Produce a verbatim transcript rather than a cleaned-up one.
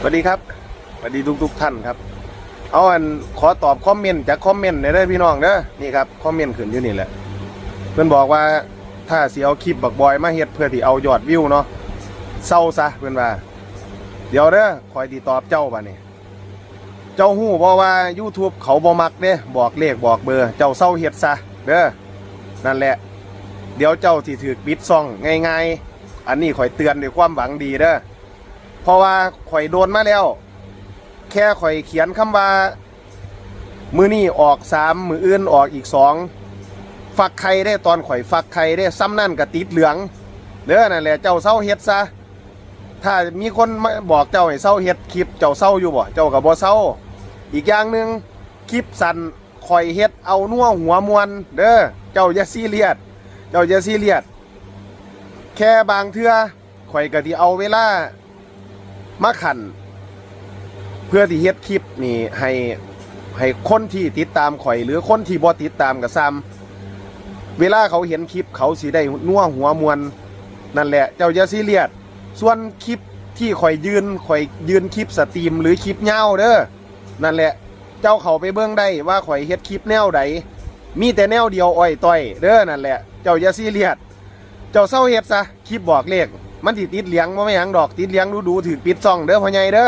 สวัสดีครับ สวัสดีทุกๆท่านครับ เอาอันขอตอบคอมเมนต์จากคอมเมนต์หน่อยเด้อพี่น้องเด้อ นี่ครับ คอมเมนต์ขึ้นอยู่นี่แหละ เพิ่นบอกว่าถ้าสิเอาคลิปบักบอยมาเฮ็ดเพื่อที่เอายอดวิวเนาะ เซาซะเพิ่นว่า เดี๋ยวเด้อ ข่อยสิตอบเจ้าบัดนี้ เจ้าฮู้บ่ว่า YouTube เขาบ่มักเด้ บอกเลขบอกเบอร์ เจ้าเซาเฮ็ดซะเด้อ นั่นแหละ เดี๋ยวเจ้าสิถูกปิดช่องง่ายๆ อันนี้ข่อยเตือนด้วยความหวังดีเด้อ เพราะว่าข่อยโดนมาแล้ว แค่ข่อยเขียนคำว่า มื้อนี้ออกสาม มื้ออื่นออกอีกสอง ฟักไข่เด้ ตอนข่อยฟักไข่เด้ ซ่ำนั่นก็ติดเหลือง เด้อ นั่นแหละ เจ้าเซาเฮ็ดซะ ถ้ามีคนมาบอกเจ้าให้เซาเฮ็ดคลิป เจ้าเซาอยู่บ่ เจ้าก็บ่เซา อีกอย่างหนึ่ง คลิปสั้น ข่อยเฮ็ดเอานัวหัวม่วนเด้อ เจ้าอย่าซีเรียส เจ้าอย่าซีเรียส แค่บางเทื่อข่อยก็สิเอาเวลามาคั่น เพื่อที่เฮ็ดคลิปนี่ให้ ให้คนที่ติดตามข่อย หรือคนที่บ่ติดตามก็ซ่ำ เวลาเขาเห็นคลิปเขาสิได้นัวหัวม่วน นั่นแหละ เจ้าอย่าซีเรียส ส่วนคลิปที่ข่อยยื่น ข่อยยื่นคลิปสตรีมหรือคลิปยาวเด้อ นั่นแหละ เจ้าเข้าไปเบิ่งได้ว่าข่อยเฮ็ดคลิปแนวใด มีแต่แนวเดียวอ้อยต้อยเด้อ นั่นแหละ เจ้าอย่าซีเรียส เจ้าเซาเฮ็ดซะ คลิปบอกเลข มันสิติดเหลืองบ่แม่นหยังดอก ติดเหลืองดูๆ ถูกปิดช่องเด้อพ่อใหญ่เด้อ